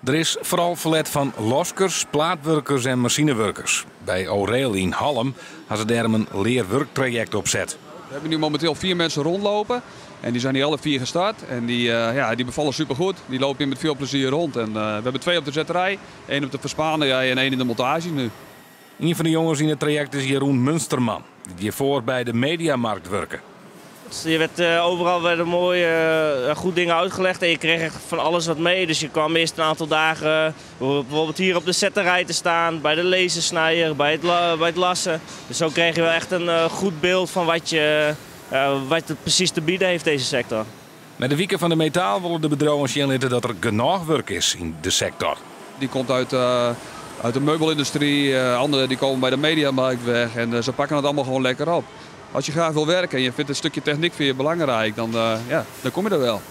Der is foaral ferlet fan laskers, plaatwurkers en masinewurkers. By Oreel yn Hallum ha se dêrom in learwurktrajekt opset. We hebben nu momenteel vier mensen rondlopen. En die zijn hier alle vier gestart. En die, ja, die bevallen supergoed. Die lopen hier met veel plezier rond. En we hebben twee op de zetterij, één op de verspanerij en één in de montage nu. Ien fan de jonges yn it trajekt is Jeroen Munsterman, dy't hjirfoar by de Mediamarkt wurke. Je werd overal werden mooi goed dingen uitgelegd en je kreeg echt van alles wat mee. Dus je kwam eerst een aantal dagen bijvoorbeeld hier op de zetterij te staan, bij de lasersnijder, bij het lassen. Dus zo kreeg je wel echt een goed beeld van wat het precies te bieden heeft, deze sector. Mei de Wike fan de Metaal wolle de bedriuwen sjen litte dat der genôch wurk is yn de sektor. Die komt uit de meubelindustrie, anderen die komen bij de mediamarkt weg en ze pakken het allemaal gewoon lekker op. Als je graag wil werken en je vindt een stukje techniek vind je belangrijk, dan, ja, dan kom je er wel.